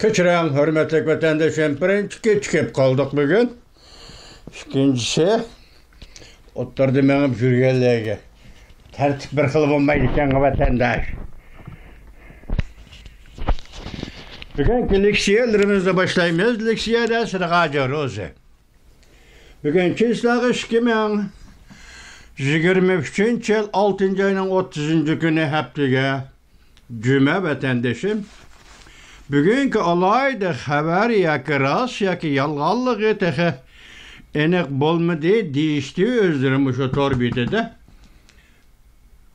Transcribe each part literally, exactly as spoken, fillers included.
كەچۈرۈڭ، ھۆرمەتلىك ۋەتەندىشىم، بىرىنچى كېچىكىپ قالدۇق بۈگۈن. ئىككىنچىسى، ئوتتۇرىدا مېڭىپ يۈرگەنلەرگە تەرتىپ بىر خىل بولمايدىكەن، ۋەتەنداش. بۈگۈنكى لېكسىيەلىرىمىزنى باشلايمىز. لېكسىيەدە سىرغاجا روزى. بۈگۈن چىسلاغا ئىككى مىڭ يىگىرمە ئۈچىنچى يىل ئالتىنچى ئاينىڭ ئوتتۇزىنچى كۈنى، ھەپتىگە جۈمە، ۋەتەندىشىم. بۈگۈنكى ئالاھىدە خەۋەر ياكى راست ياكى يالغانلىقى تېخى ئېنىق بولمىدى دېيىشتى ئۆزلىرى مۇشۇ تور بېتىدە.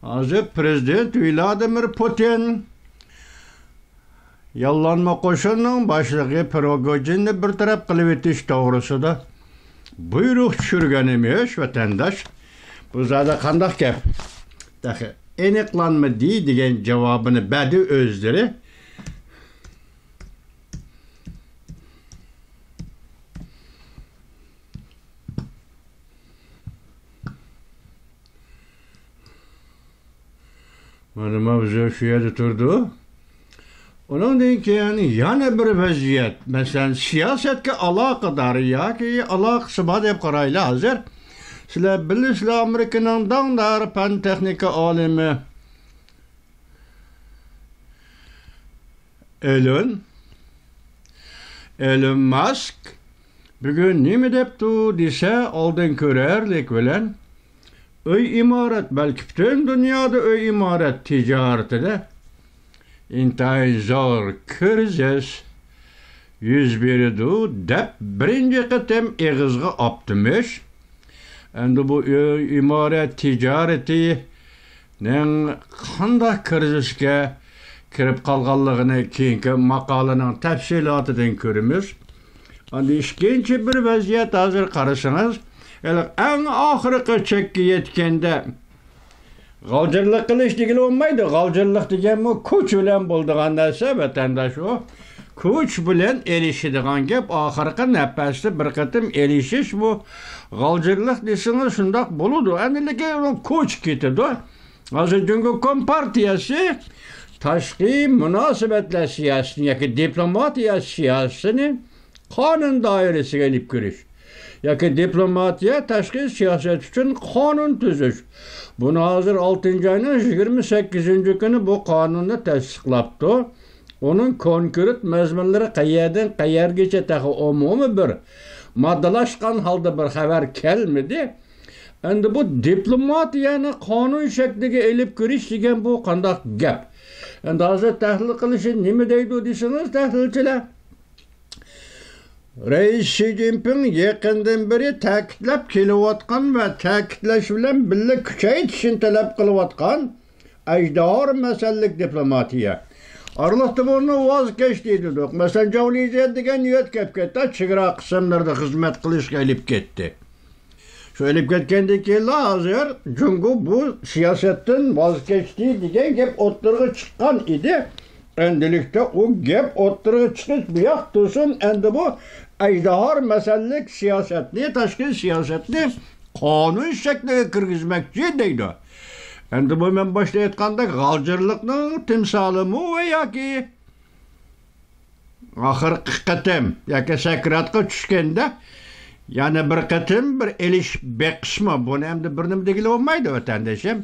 ھازىر پىرېزىدېنت ۋلادىمىر پۇتىن ياللانما قوشۇننىڭ باشلىقى پروگوجىننى بىر تەرەپ قىلىۋېتىش توغرىسىدا بۇيرۇق چۈشۈرگەن ئىمىش، ۋەتەنداش. بۇ زادى قانداق گەپ؟ تېخى ئېنىقلانمىدى دېگەن جاۋابىنى بەردى ئۆزلىرى. مانا ماۋزۇ شۇ يەردە تۇرىدۇ. ئۇنىڭدىن كېيىن يەنە بىر ۋەزىيەت، مەسىلەن، سىياسەتكە ئالاقىدار ياكى ئالاقىسى بار دەپ قارايلى ھازىر. سىلەر بىلىسىلەر، ئامېرىكىنىڭ داڭدار پەن تېخنىكا ئالىمى ئېلون، ئېلون ماسك بۈگۈن نېمە دەپتۇ دېسە، ئالدىن كۆرەرلىك بىلەن، ئۆي ئىمارەت، بەلكى پۈتۈن دۇنيادا ئۆي ئىمارەت تىجارىتىدە ئىنتايىن زور كىرىزىس يۈز بېرىدۇ دەپ بىرىنچى قېتىم ئېغىزغا ئاپتىمىش. ئەمدى بۇ ئۆي ئىمارەت تىجارىتىنىڭ قانداق كىرىزىسكە كىرىپ قالغانلىقىنى كېيىنكى ماقالىنىڭ تەپسىلاتىدىن كۆرىمىز. ئەمدى ئىككىنچى بىر ۋەزىيەت، ھازىر قارىسىڭىز، ھېلىقى ئەڭ ئاخىرقى چەككە يەتكەندە، غالجىرلىق قىلىش دېگىلى بولمايدۇ. غالجىرلىق دېگەنمۇ كۈچ بىلەن بولىدىغان نەرسە، ۋەتەنداش، ئۇ. كۈچ بىلەن ئېلىشىدىغان گەپ. ئاخىرقى نەپەستە بىر قېتىم ئېلىشىش بۇ. غالجىرلىق دېسىڭىز شۇنداق بولىدۇ. ئەمدى لېكىن ئۇنىڭ كۈچ كېتىدۇ. ھازىر جۇڭگو كومپارتىيەسى تاشقى مۇناسىۋەتلەر سىياسىتىنى ياكى دىپلوماتىيە سىياسىتىنى قانۇن دائىرىسىگە ئېلىپ كىرىش ياكى دىپلوماتىيە تاشقى سىياسەت ئۈچۈن قانۇن تۈزۈش. بۇنى ھازىر ئالتىنچى ئاينىڭ يىگىرمە سەككىزىنچى كۈنى بۇ قانۇننى تەستىقلاپتۇ. ئۇنىڭ كونكرېت مەزمۇنلىرى قەيەردىن قەيەرگىچە تېخى ئومۇمىي بىر ماددىلاشقان ھالدا بىر خەۋەر كەلمىدى. ئەمدى بۇ دىپلوماتىيەنى قانۇن شەكلىگە ئېلىپ كىرىش دېگەن بۇ قانداق گەپ؟ ئەمدى ھازىر تەھلىل قىلىشى نېمە دەيدۇ دېسىڭىز، تەھلىلچىلەر، رەئىس شى جىنپىڭ يېقىندىن بېرى تەكىتلەپ كېلىۋاتقان ۋە تەكىتلەش بىلەن بىللە كۈچەيتىشنى تەلەپ قىلىۋاتقان ئەجدىھا مەسەللىك دىپلوماتىيە. ئارىلىقتا بۇنى ۋاز كەچتى دېدۇق. مەسىلەن، جاۋ لىجيەن دېگەن يۆتكەپ كەتتى، چېگرا قىسىملىرىدا خىزمەت قىلىشقا ئېلىپ كەتتى. شۇ ئېلىپ كەتكەندىن كېيىنلا ھازىر جۇڭگو بۇ سىياسەتتىن ۋاز كەچتى دېگەن گەپ ئوتتۇرىغا چىققان ئىدى. ئەمدىلىكتە ئۇ گەپ ئوتتۇرىغا چىقىش بۇياق تۇرسۇن، ئەمدى بۇ ئەجدىھا مەسەللىك سىياسەتنى، تاشقى سىياسەتنى قانۇن شەكلىگە كىرگۈزمەكچى دەيدۇ. ئەمدى بۇ مەن باشتا ئېيتقاندەك غالجىرلىقنىڭ تىمسالىمۇ ۋە ياكى ئاخىرقى قېتىم ياكى سەكراتقا چۈشكەندە يەنە بىر قېتىم بىر ئېلىشىپ بېقىشمۇ، بۇنى ئەمدى بىر نېمە دېگىلى بولمايدۇ، ۋەتەندىشىم.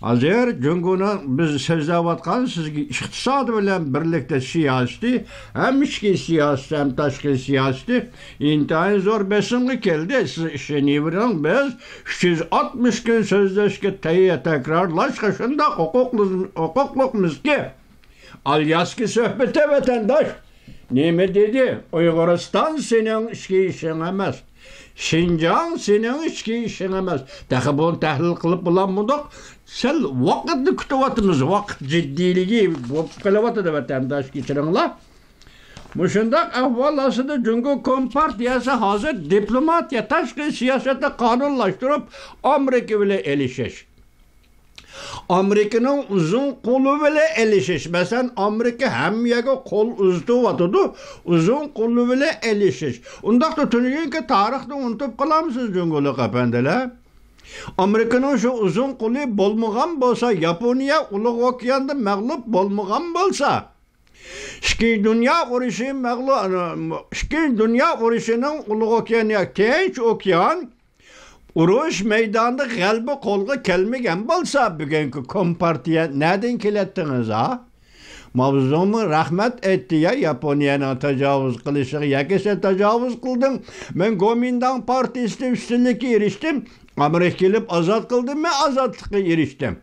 ھازىر جۇڭگونىڭ بىز سۆزلەۋاتقان سىزگە ئىقتىسادى بىلەن بىرلىكتە سىياسىتى، ھەم ئىچكى سىياسىتى، ھەم تاشقى سىياسىتى ئىنتايىن زور بېسىمغا كەلدى. سىز ئىشىنىۋېرىڭ، بىز ئۈچ يۈز ئاتمىش كۈن سۆزلەشكە تەييار، تەكرارلاشقا شۇنداق ھوقۇقلۇ-، ھوقۇقلۇقمىزكى. ئالياسكا سۆھبىتى، ۋەتەنداش. نېمە دېدى؟ ئۇيغۇرىستان سېنىڭ ئىچكى ئىشىڭ ئەمەس. شىنجاڭ سېنىڭ ئىچكى ئىشىڭ ئەمەس. تېخى بۇنى تەھلىل قىلىپ بولالمىدۇق. سەل ۋاقىتنى كۈتۈۋاتىمىز. ۋاقىت جىددىيلىكى بولۇپ قېلىۋاتىدۇ، ۋەتەنداش، كەچۈرۈڭلار. مۇشۇنداق ئەھۋال ئاستىدا جۇڭگو كومپارتىيەسى ھازىر دىپلوماتىيە، تاشقى سىياسەتنى قانۇنلاشتۇرۇپ، ئامېرىكا بىلەن ئېلىشىش. ئامېرىكىنىڭ ئۇزۇن قولى بىلەن ئېلىشىش. مەسىلەن، ئامېرىكا ھەممە يەرگە قول ئۇزىتىۋاتىدۇ. ئۇزۇن قولى بىلەن ئېلىشىش. ئۇنداقتا تۈنۈگۈنكى تارىخنى ئۇنتۇپ قالامسىز، جۇڭگولۇق ئەپەندىلەر؟ ئامېرىكىنىڭ شۇ ئۇزۇن قولى بولمىغان بولسا، ياپونىيە ئۇلۇغ ئوكياندا مەغلۇپ بولمىغان بولسا، ئىككىنچى دۇنيا ئۇرۇشى مەغلۇ-، ئىككىنچى دۇنيا ئۇرۇشىنىڭ ئۇلۇغ ئوكيان ياكى تىنچ ئوكيان ئۇرۇش مەيدانىدا غەلىبە قولغا كەلمىگەن بولسا، بۈگۈنكى كومپارتىيە نەدىن كېلەتتىڭىز، ھا؟ ماۋزېدۇڭمۇ رەھمەت ئېيتتى يا، ياپونىيەنىڭ تاجاۋۇز قىلىشىغا، ياكى سەن تاجاۋۇز قىلدىڭ، مەن گومىنداڭ پارتىيىسىدىن ئۈستۈنلۈككە ئېرىشتىم، ئامېرىكا كېلىپ ئازاد قىلدى، مەن ئازادلىققا ئېرىشتىم.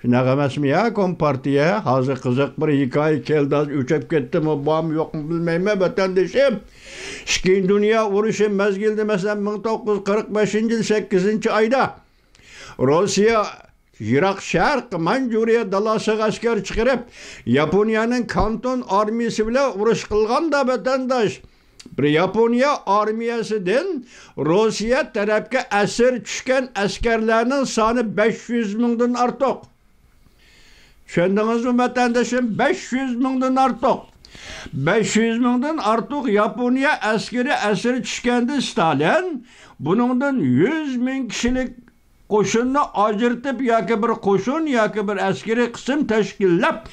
شۇنداق ئەمەسمۇ يا، كومپارتىيە؟ ھازىر قىزىق بىر ھېكايە كەلدى، ھازىر ئۆچۈپ كەتتىمۇ، بارمۇ يوقمۇ بىلمەيمەن، ۋەتەندىشىم. ئىككىنچى دۇنيا ئۇرۇشى مەزگىلىدە، مەسىلەن، مىڭ توققۇز يۈز قىرىق بەشىنچى يىل سەككىزىنچى ئايدا روسىيە يىراق شەرق مانجۇرىيە دالاسىغا ئەسكەر چىقىرىپ، ياپونىيەنىڭ كانتون ئارمىيىسى بىلەن ئۇرۇش قىلغاندا، ۋەتەنداش، بىر ياپونىيە ئارمىيەسىدىن روسىيە تەرەپكە ئەسىر چۈشكەن ئەسكەرلەرنىڭ سانى بەش يۈز مىڭدىن ئارتۇق. چۈشەندىڭىزمۇ، ۋەتەندىشىم؟ بەش يۈز مىڭدىن ئارتۇق. بەش يۈز مىڭدىن ئارتۇق ياپونىيە ئەسكىرى ئەسىر چۈشكەندە، ستالىن بۇنىڭدىن يۈز مىڭ كىشىلىك قوشۇننى ئاجرىتىپ ياكى بىر قوشۇن ياكى بىر ئەسكىرىي قىسىم تەشكىللەپ،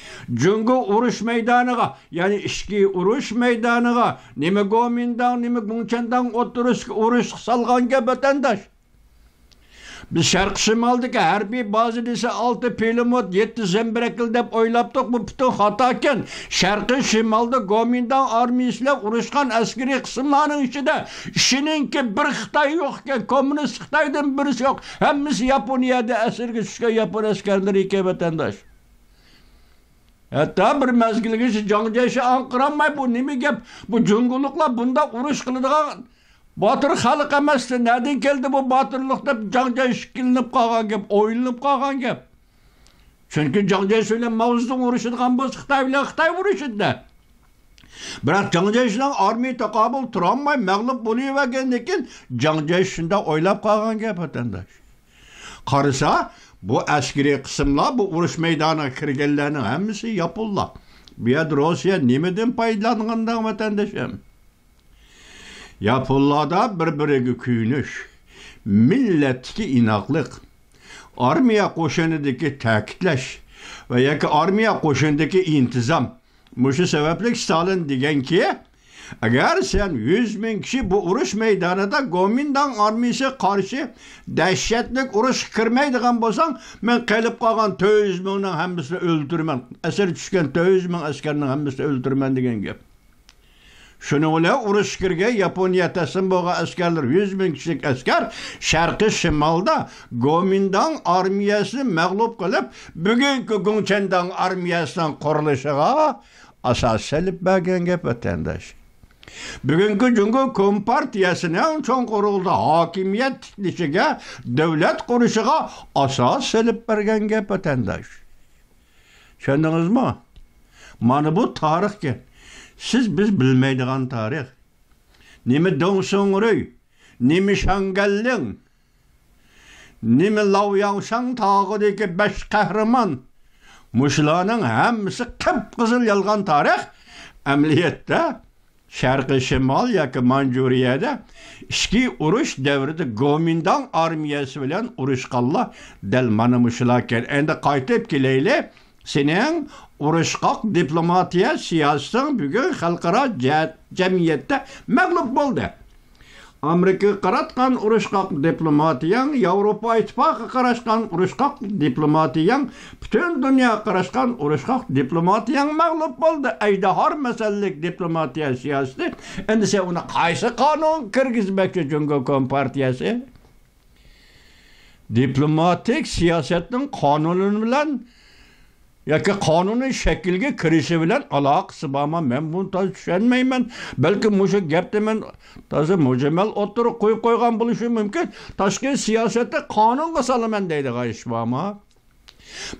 جۇڭگو ئۇرۇش مەيدانىغا، يەنى ئىچكى ئۇرۇش مەيدانىغا، نېمە گومىنداڭ، نېمە گۇڭچەنداڭ ئوتتۇرىسىغا ئۇرۇشقا سالغان گەپ، ۋەتەنداش. بىز شەرقىي شىمالدىكى ھەربىي بازا دېسە، ئالتە پىلىموت، يەتتە زەمبىرەكلى دەپ ئويلاپتۇق. بۇ پۈتۈن خاتاكەن. شەرقىي شىمالدا گومىنداڭ ئارمىيىسى بىلەن ئۇرۇشقان ئەسكىرىي قىسىملارنىڭ ئىچىدە ئىشىنىڭكى بىر خىتاي يوقكەن، كوممۇنىست خىتايدىن بىرسى يوق. ھەممىسى ياپونىيەدە ئەسىرگە چۈشكەن ياپون ئەسكەرلىرى ئىكەن، ۋەتەنداش. ھەتتا بىر مەزگىلگىچە جاڭ جيېشى ئاڭقىرالماي، بۇ نېمە گەپ؟ بۇ جۇڭگولۇقلار بۇنداق ئۇرۇش قىلىدىغان باتۇر خەلق ئەمەستى، نەدىن كەلدى بۇ باتۇرلۇق دەپ جاڭ جيېشى ئىككىلىنىپ قالغان گەپ، ئويلىنىپ قالغان گەپ. چۈنكى جاڭ جيېشى بىلەن ماۋزېدۇڭ ئۇرۇشىدىغان بولسا، خىتاي بىلەن خىتاي ئۇرۇشىدى. بىراق جاڭ جيېشىنىڭ ئارمىيە تاقابىل تۇرالماي مەغلۇپ بولۇۋەرگەندىن كېيىن، جاڭ جيېشى شۇنداق ئويلاپ قالغان گەپ، ۋەتەنداش. قارىسا، بۇ ئەسكىرىي قىسىملار، بۇ ئۇرۇش مەيدانىغا كىرگەنلەرنىڭ ھەممىسى ياپونلار. بۇ يەردە روسىيە نېمىدىن پايدىلانغان، ۋەتەندىشىم؟ ياپونلاردا بىر-بىرىگە كۆيۈنۈش، مىللەتتىكى ئىناقلىق، ئارمىيە قوشۇنىدىكى تەكىتلەش ۋە ياكى ئارمىيە قوشۇنىدىكى ئىنتىزام. مۇشۇ سەۋەبلىك ستالىن دېگەنكى، ئەگەر سەن يۈز مىڭ كىشى بۇ ئۇرۇش مەيدانىدا گومىنداڭ ئارمىيىسىگە قارشى دەھشەتلىك ئۇرۇشقا كىرمەيدىغان بولساڭ، مەن قېلىپ قالغان تۆت يۈز مىڭنىڭ ھەممىسىنى ئۆلتۈرىمەن، ئەسىر چۈشكەن تۆت يۈز مىڭ ئەسكەرنىڭ ھەممىسىنى ئۆلتۈرىمەن دېگەن گەپ. شۇنىڭ بىلەن ئۇرۇشقا كىرگەن ياپونىيە تەسلىم بولغان ئەسكەرلەر، يۈز مىڭ كىشىلىك ئەسكەر شەرقىي شىمالدا گومىنداڭ ئارمىيەسىنى مەغلۇپ قىلىپ، بۈگۈنكى گۇڭچەنداڭ ئارمىيەسىنىڭ قۇرۇلۇشىغا ئاساس سېلىپ بەرگەن گەپ، ۋەتەنداش. بۈگۈنكى جۇڭگو كومپارتىيەسىنىڭ چوڭ قۇرۇلتاي ھاكىمىيەت تىكلىشىگە، دۆلەت قۇرۇشىغا ئاساس سېلىپ بەرگەن گەپ، ۋەتەنداش. چۈشەندىڭىزمۇ؟ مانا بۇ تارىخكەن. سىز، بىز بىلمەيدىغان تارىخ. نېمە دېڭ سۇڭرۇي، نېمە شاڭگەنلىڭ، نېمە لاۋياڭشاڭ تاغىدىكى بەش قەھرىمان، مۇشۇلارنىڭ ھەممىسى قىپقىزىل يالغان تارىخ. ئەمەلىيەتتە، شەرقىي شىمال ياكى مانجۇرىيەدە ئىچكى ئۇرۇش دەۋرىدە گومىنداڭ ئارمىيەسى بىلەن ئۇرۇشقانلار دەل مانا مۇشۇلاركەن. ئەمدى قايتىپ كېلەيلى، سېنىڭ ئۇرۇشقاق دىپلوماتىيە سىياسىتىڭ بۈگۈن خەلقئارا جە-، جەمئىيەتتە مەغلۇپ بولدى. ئامېرىكىغا قاراتقان ئۇرۇشقاق دىپلوماتىيەڭ، ياۋروپا ئىتتىپاقىغا قاراشقان ئۇرۇشقاق دىپلوماتىيەڭ، پۈتۈن دۇنياغا قاراشقان ئۇرۇشقاق دىپلوماتىيەڭ مەغلۇپ بولدى. ئەجدىھا مەسىلىلىك دىپلوماتىيە سىياسىتى. ئەمدى سەن ئۇنى قايسى قانۇنغا كىرگۈزمەكچى، جۇڭگو كومپارتىيەسى؟ دىپلوماتىك سىياسەتنىڭ قانۇنى بىلەن ياكى قانۇنىي شەكىلگە كىرىشى بىلەن ئالاقىسى بارمۇ؟ مەن بۇنى تازا چۈشەنمەيمەن. بەلكىم مۇشۇ گەپتە مەن تازا مۇجمەل ئوتتۇرىغا قويۇپ قويغان بولۇشۇم مۇمكىن. تاشقى سىياسەتنى قانۇنغا سالىمەن دەيدىغان ئىش بارمۇ؟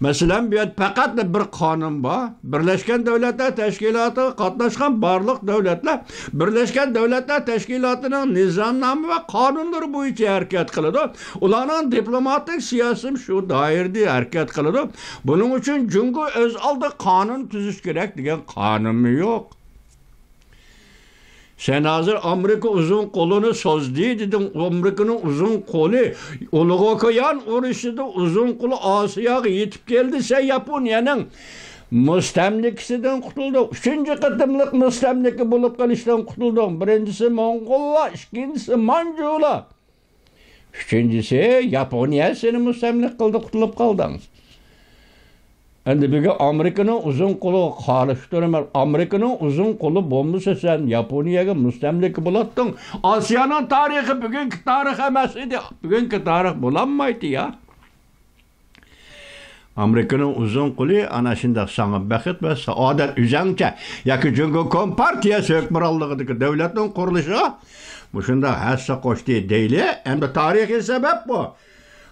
مەسىلەن، بۇ يەردە پەقەتلا بىر قانۇن بار. بىرلەشكەن دۆلەتلەر تەشكىلاتىغا قاتناشقان بارلىق دۆلەتلەر بىرلەشكەن دۆلەتلەر تەشكىلاتىنىڭ نىزامنامە ۋە قانۇنلىرى بويىچە ھەرىكەت قىلىدۇ. ئۇلارنىڭ دىپلوماتىك سىياسىتى شۇ دائىرىدە ھەرىكەت قىلىدۇ. بۇنىڭ ئۈچۈن جۇڭگو ئۆز ئالدىغا قانۇن تۈزۈش كېرەك دېگەن قانۇنمۇ يوق. سەن ھازىر ئامېرىكا ئۇزۇن قولىنى سوزدى دېدىڭ. ئامېرىكىنىڭ ئۇزۇن قولى ئۇلۇغ ئوكيان ئۇرۇشىدا ئۇزۇن قولى ئاسىياغا يېتىپ كەلدى. سەن ياپونىيەنىڭ مۇستەملىكىسىدىن قۇتۇلدۇق. ئۈچىنچى قېتىملىق مۇستەملىكە بولۇپ قېلىشتىن قۇتۇلدۇق. بىرىنچىسى موڭغۇللار، ئىككىنچىسى مانجۇلار. ئۈچىنچىسى ياپونىيە سېنى مۇستەملىكە قىلدى، قۇتۇلۇپ قالدىڭ. ئەمدى بۈگۈن ئامېرىكىنىڭ ئۇزۇن قولىغا قارشى تۇرىمەن. ئامېرىكىنىڭ ئۇزۇن قولى بولمىسا سەن ياپونىيەگە مۇستەملىكە بولاتتىڭ. ئاسىيانىڭ تارىخى بۈگۈنكى تارىخ ئەمەس ئىدى. بۈگۈنكى تارىخ بولالمايتتى يا. ئامېرىكىنىڭ ئۇزۇن قولى ئانا شۇنداق ساڭا بەخت ۋە سائادەت ئۈزەڭچە ياكى جۇڭگو كومپارتىيەسى ھۆكۈمرانلىقىدىكى دۆلەتنىڭ قۇرۇلۇشىغا مۇشۇنداق ھەسسە قوشتى دەيلى. ئەمدى تارىخىي سەۋەب بۇ.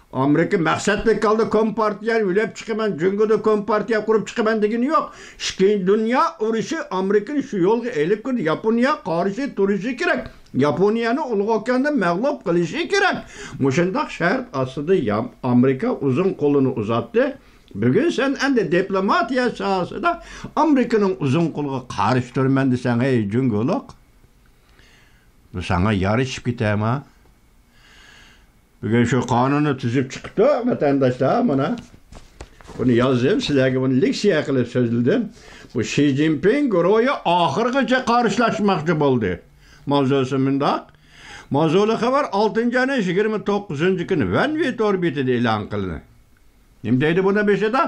ئامېرىكا مەقسەتلىك ھالدا كومپارتىيەنى يۆلەپ چىقىمەن، جۇڭگودا كومپارتىيە قۇرۇپ چىقىمەن دېگىنى يوق. ئىككىنچى دۇنيا ئۇرۇشى ئامېرىكىنى شۇ يولغا ئېلىپ كىردى. ياپونىيە قارشى تۇرۇشى كېرەك. ياپونىيەنى ئۇلۇغ ئوكياندا مەغلۇپ قىلىشى كېرەك. مۇشۇنداق شەرت ئاستىدا يام-، ئامېرىكا ئۇزۇن قولىنى ئۇزاتتى. بۈگۈن سەن ئەمدى دىپلوماتىيە ساھەسىدە ئامېرىكىنىڭ ئۇزۇن قولىغا قارشى تۇرىمەن دېسەڭ، ھەي جۇڭگولۇق، بۇ ساڭا يارىشىپ كېتەما؟ بۈگۈن شۇ قانۇننى تۈزۈپ چىقىپتۇ، ۋەتەنداشلار، مانا. بۇنى يازدىم، سىلەرگە بۇنى لېكسىيە قىلىپ سۆزلىدىم. بۇ شى جىنپىڭ گۇرۇھى ئاخىرغىچە قارشىلاشماقچى بولدى. ماۋزۇسى مۇنداق. ماۋزۇلۇق خەۋەر ئالتىنچى ئاينىڭ يىگىرمە توققۇزىنچى كۈنى ۋەنۋى تور بېتىدە ئېلان قىلىندى. نېمە دەيدۇ بۇنىڭ بېشىدا؟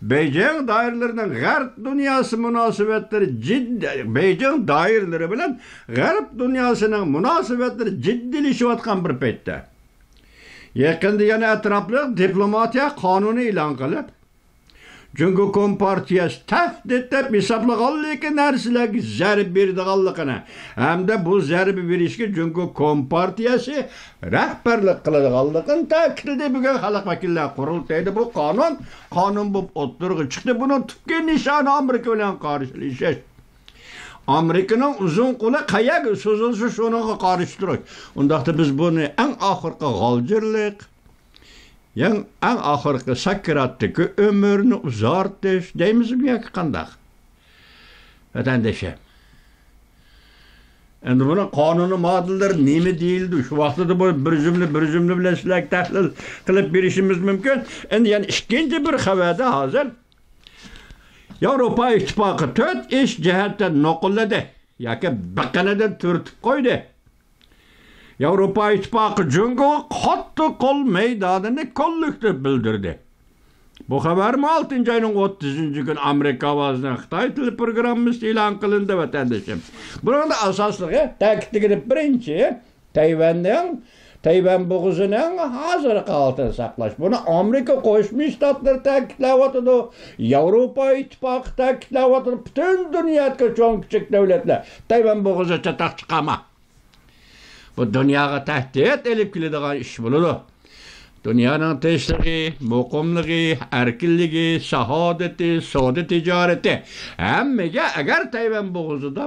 بېيجىڭ دائىرىلىرىنىڭ غەرب دۇنياسى مۇناسىۋەتلىرى جىددىي، بېيجىڭ دائىرىلىرى بىلەن غەرب دۇنياسىنىڭ مۇناسىۋەتلىرى جىددىيلىشىۋاتقان بىر پەيتتە. يېقىندا يەنە ئەتراپلىق دىپلوماتىيە قانۇنى ئېلان قىلىپ، جۇڭگو كومپارتىيەسى تەھدىت دەپ ھېسابلىغانلىكى نەرسىلەرگە زەربە بېرىدىغانلىقىنى ھەمدە بۇ زەربە بېرىشكە جۇڭگو كومپارتىيەسى رەھبەرلىك قىلىدىغانلىقىنى تەكىتلىدى. بۈگۈن خەلق ۋەكىللەر قۇرۇلتىيىدا بۇ قانۇن، قانۇن بولۇپ ئوتتۇرىغا چىقتى. بۇنىڭ تۈپكى نىشانى ئامېرىكا بىلەن قارشىلىشىش. ئامېرىكىنىڭ ئۇزۇن قولى قەيەرگە سوزۇلسا، شۇنىڭغا قارشى تۇرۇش. ئۇنداقتا بىز بۇنى ئەڭ ئاخىرقى غالجىرلىق، يەڭ-، ئەڭ ئاخىرقى ساكراتتىكى ئۆمۈرنى ئۇزارتىش دەيمىزمۇ ياكى قانداق؟ ۋەتەندىشىم. ئەمدى بۇنىڭ قانۇنىي ماددىلىرى نېمە دېيىلدى؟ شۇ ۋاقتىدا بۇ بىر جۈملە، بىر جۈملە بىلەن سىلەرگە تەھلىل قىلىپ بېرىشىمىز مۇمكىن. ئەمدى يەنە ئىككىنچى بىر خەۋەردە ھازىر ياۋروپا ئىتتىپاقى تۆت ئىش جەھەتتە نوقۇللىدى ياكى بېقىنىدىن تۈرتۈپ قويدى. ياۋروپا ئىتتىپاقى جۇڭگوغا قاتتىق قول مەيدانىنى كوللېكتىپ بىلدۈردى. بۇ خەۋەرمۇ ئالتىنچى ئاينىڭ ئوتتۇزىنچى كۈنى ئامېرىكا ئاۋازىنىڭ خىتاي تىل پروگراممىسىدا ئېلان قىلىندى، ۋەتەندىشىم. بۇنىڭدا ئاساسلىقى تەكىتلىگىنى بىرىنچى، تەيۋەننىڭ، تەيۋەن بوغۇزىنىڭ ھازىرقى ھالىتىنى ساقلاش. بۇنى ئامېرىكا قوشما شتاتلىرى تەكىتلەۋاتىدۇ، ياۋروپا ئىتتىپاقى تەكىتلەۋاتىدۇ، پۈتۈن دۇنيادىكى چوڭ كىچىك دۆلەتلەر. تەيۋەن بوغۇزى چاتاق چىقارما. بۇ دۇنياغا تەھدىت ئېلىپ كېلىدىغان ئىش بولىدۇ. دۇنيانىڭ تىنچلىقى، مۇقىملىقى، ئەركىنلىكى، ساھادىتى، سودا تىجارىتى، ھەممىگە ئەگەر تەيۋەن بوغۇزىدا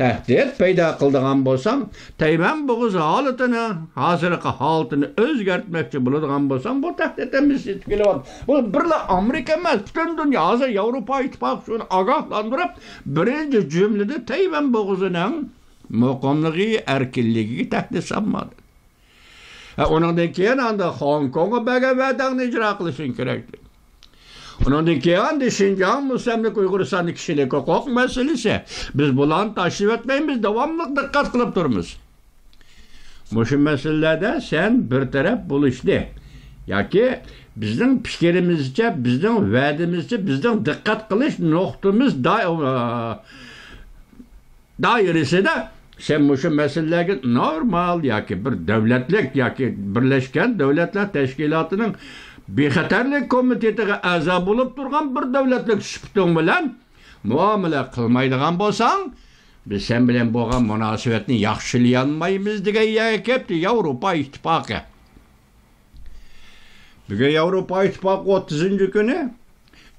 تەھدىت پەيدا قىلىدىغان بولساڭ، تەيۋەن بوغۇزى ھالىتىنى، ھازىرقى ھالىتىنى ئۆزگەرتمەكچى بولىدىغان بولساڭ، بۇ تەھدىت ھەممىسى يېتىپ كېلىۋاتىدۇ. بۇ بىرلا ئامېرىكا ئەمەس، پۈتۈن دۇنيا، ھازىر ياۋروپا ئىتتىپاقى شۇنى ئاگاھلاندۇرۇپ، بىرىنچى جۈملىدە تەيۋەن بوغۇزىنىڭ مۇقىملىقى، ئەركىنلىكىگە تەھدىت سالماقتا. ھە، ئۇنىڭدىن كېيىن ئاندىن خوڭكوڭغا بەرگەن ۋەدەڭنى ئىجرا قىلىشىڭ كېرەك. ئۇنىڭدىن كېيىن ئاندىن شىنجاڭ، مۇستەملىكە ئۇيغۇرىستاندا كىشىلىك ھوقۇق مەسىلىسى. بىز بۇلارنى تاشلىۋەتمەيمىز، داۋاملىق دىققەت قىلىپ تۇرىمىز. مۇشۇ مەسىلىلەردە سەن بىر تەرەپ بولۇشنى ياكى بىزنىڭ پىكرىمىزچە، بىزنىڭ ۋەدىمىزچە، بىزنىڭ دىققەت قىلىش نۇقتىمىز دا-، دائىرىسىدە سەن مۇشۇ مەسىلىلەرگە نورمال ياكى بىر دۆلەتلىك ياكى بىرلەشكەن دۆلەتلەر تەشكىلاتىنىڭ بىخەتەرلىك كومىتېتىغا ئەزا بولۇپ تۇرغان بىر دۆلەتلىك سۈپىتىڭ بىلەن مۇئامىلە قىلمايدىغان بولساڭ، بىز سەن بىلەن بولغان مۇناسىۋەتنى ياخشىلىيالمايمىز دېگەن يەرگە كەپتۇ ياۋروپا ئىتتىپاقى. بۈگۈن ياۋروپا ئىتتىپاقى ئوتتۇزىنچى كۈنى،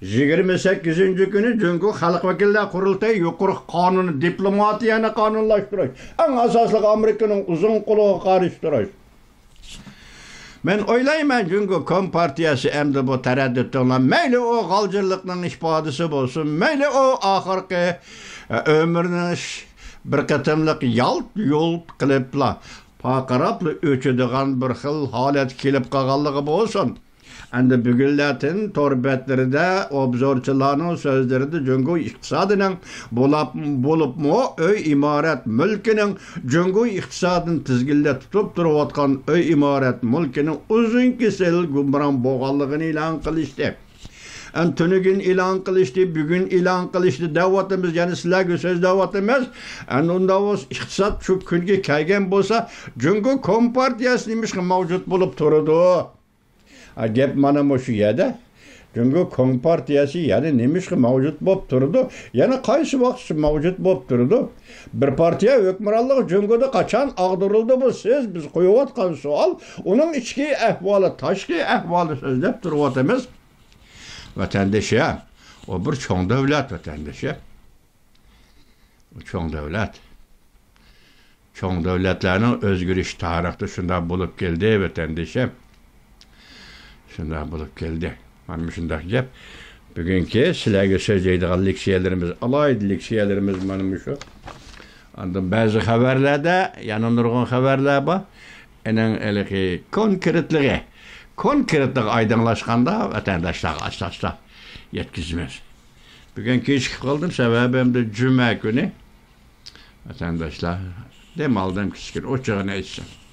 يىگىرمە سەككىزىنچى كۈنى جۇڭگو خەلق ۋەكىللەر قۇرۇلتىيى يۇقىرى قانۇنى، دىپلوماتىيەنى قانۇنلاشتۇرۇش، ئەڭ ئاساسلىقى ئامېرىكىنىڭ ئۇزۇن قولىغا قارشى تۇرۇش. مەن ئويلايمەن، جۇڭگو كومپارتىيەسى ئەمدى بۇ تەرەددۇتىڭلار، مەيلى ئۇ غالجىرلىقنىڭ ئىپادىسى بولسۇن، مەيلى ئۇ ئاخىرقى، ئە، ئۆمرىنىڭ ش-، بىر قېتىملىق يالت-يۇلت قىلىپلا پارقىراپلا ئۆچىدىغان بىر خىل ھالەتكە كېلىپ قالغانلىقى بولسۇن. ئەمدى بۈگۈنلەتىن تور بەتلىرىدە ئوبزورچىلارنىڭ سۆزلىرىدە جۇڭگو ئىقتىسادىنىڭ بولاپ، بولۇپمۇ ئۆي ئىمارەت مۈلكىنىڭ جۇڭگو ئىقتىسادىنى تىزگىنلەپ تۇتۇپ تۇرۇۋاتقان ئۆي ئىمارەت مۈلكىنىڭ ئۇزۇن كېسىل گۇمران بولغانلىقىنى ئېلان قىلىشتى. ئەمدى تۈنۈگۈن ئېلان قىلىشتى، بۈگۈن ئېلان قىلىشتى دەۋاتىمىز، يەنە سىلەرگە سۆزلەۋاتىمىز. ئەمدى ئۇنداق بولسا، ئىقتىساد شۇ كۈنگە كەلگەن بولسا، جۇڭگو كومپارتىيەسى نېمىشقا مەۋجۇت بولۇپ تۇرىدۇ؟ ھە، گەپ مانا مۇشۇ يەردە. جۇڭگو كومپارتىيەسى يەنە نېمىشقا مەۋجۇت بولۇپ تۇرىدۇ؟ يەنە قايسى ۋاقىتقىچە مەۋجۇت بولۇپ تۇرىدۇ؟ بىر پارتىيە ھۆكۈمرانلىقى جۇڭگودا قاچان ئاغدۇرۇلدى؟ بۇ سىز، بىز قويۇۋاتقان سوئال. ئۇنىڭ ئىچكى ئەھۋالى، تاشقى ئەھۋالى سۆزلەپ تۇرۇۋاتىمىز. ۋەتەندىشى، ئۇ بىر چوڭ دۆلەت، ۋەتەندىشى. ئۇ چوڭ دۆلەت. چوڭ دۆلەتلەرنىڭ ئۆزگىرىشى تارىختا شۇنداق بولۇپ كەلدى، ۋەتەندىشىم. شۇنداق بولۇپ كەلدى. مانا مۇشۇنداق گەپ. بۈگۈنكى سىلەرگە سۆزلەيدىغان لېكسىيەلىرىمىز، ئالاھىدە لېكسىيەلىرىمىز مانا مۇشۇ. ئاندىن بەزى خەۋەرلەردە، يەنە نۇرغۇن خەۋەرلەر بار. ئېنىڭ ھېلىقى كونكرېتلىقى، كونكرېتلىقى ئايدىڭلاشقاندا ۋەتەنداشلارغا ئاستا-ئاستا يەتكۈزىمىز. بۈگۈن كېچىكىپ قالدىم، سەۋەبى ئەمدى جۈمە كۈنى. ۋەتەنداشلار، دەم ئالدىم كىچىككىنە، ئوچۇقىنى ئېيتسام.